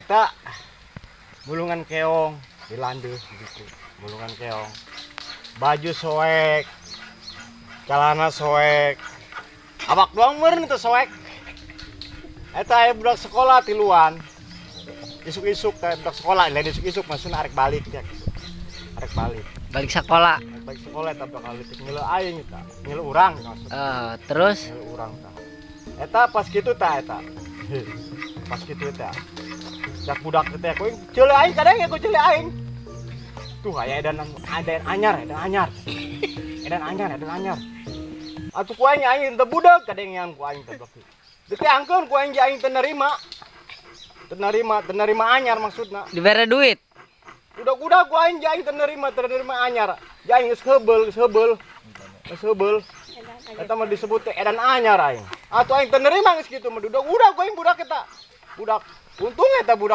Kita mulungan keong di landeuh gitu. Mulungan keong. Baju soek. Celana soek. Awak doang meureun teu soek. Eta aya budak sekolah tiluan. Isuk-isuk teh budak sekolah, lain isuk-isuk, maksudna arek balik ya gitu. Arek balik. Balik sekolah. Arek balik sekolah eta budak leutik ngeuleuh aing eta. Ngeuleuh urang maksudna. Eh, terus? Ngeuleuh urang tah. Eta pas kitu tah eta. Pas kitu teh. Jak budak teh ku aing ceuleuh aing, kadang ku ceuleuh aing. Tuh aya edan, edan anyar, edan anyar. Edan anyar, edan anyar. Atuh ku aing, aing teu budak kadengean ku aing teh budak. Diteangkeun ku aing ge aing teu nerima. Teu nerima, teu nerima anyar maksudna. Dibere duit. Udah-udah ku aing ge aing teu nerima, teu nerima anyar. Ge aing geus heubeul, geus heubeul. Geus heubeul. Eta mah disebut teh edan anyar aing. Atuh aing teu nerima geus kitu mah. Udah ku aing budak eta. Budak. Untung eta budak.